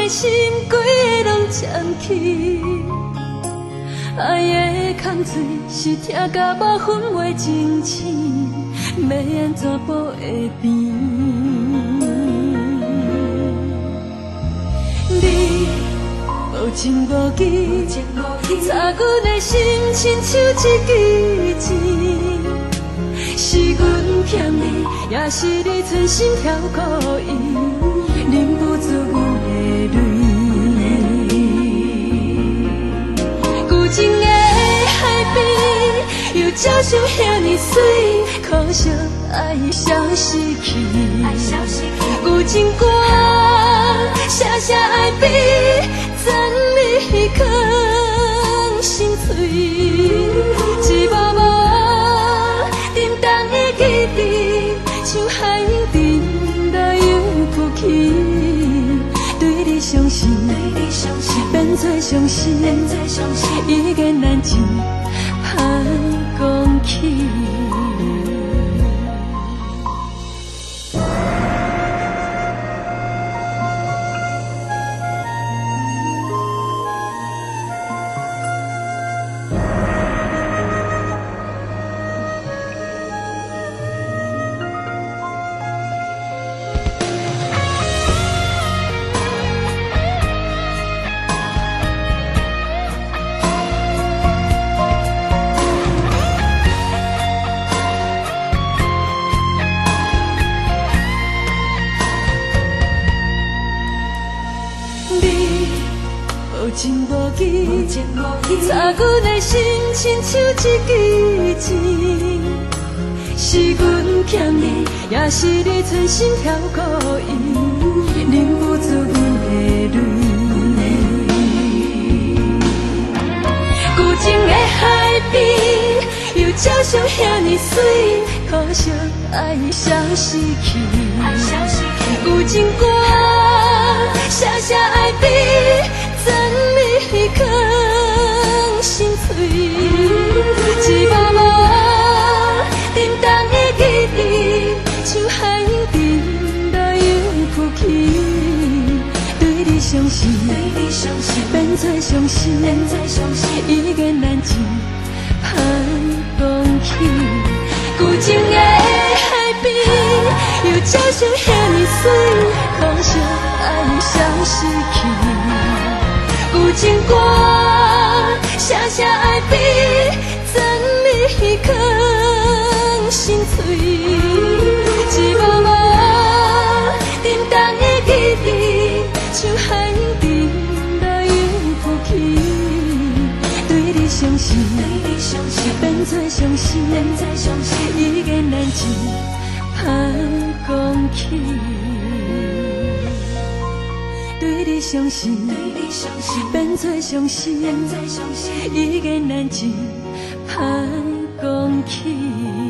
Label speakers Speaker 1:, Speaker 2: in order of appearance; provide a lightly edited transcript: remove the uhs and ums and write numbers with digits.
Speaker 1: 的心规个拢占去。爱的空喙是疼甲目分袂清醒，欲按怎补会平？你无情无义，插阮的心亲像一支箭。是阮欠你，也是你存心挑故意，忍不住阮的泪。旧情的海边，又照相遐呢媠，可惜爱已消失去。旧情歌，声声爱悲，赞美藏心碎，一幕幕沉重的记忆，像海洋沉落又浮起。对你伤心，变做伤心，已经难一番讲起。你无情无义，插阮的心亲像一支箭。是阮欠你，也是你存心挑故意，忍不住阮的泪。旧情的海边，又照相遐呢媠，可惜爱已消失去。旧情歌，声声爱悲，赞美藏心碎，一幕幕沉重的记忆，像海洋沉落又浮起。对你伤心，变做伤心，已经难一番讲起。旧情的海边，又照相遐呢媠，可惜爱已消失去。旧情歌，声声爱悲，赞美藏心碎，一幕幕沉重的记忆，像海洋沉落又浮起。对你伤心，变做伤心，已经难一番讲起。对你伤心，变做伤心，已经难一番讲起。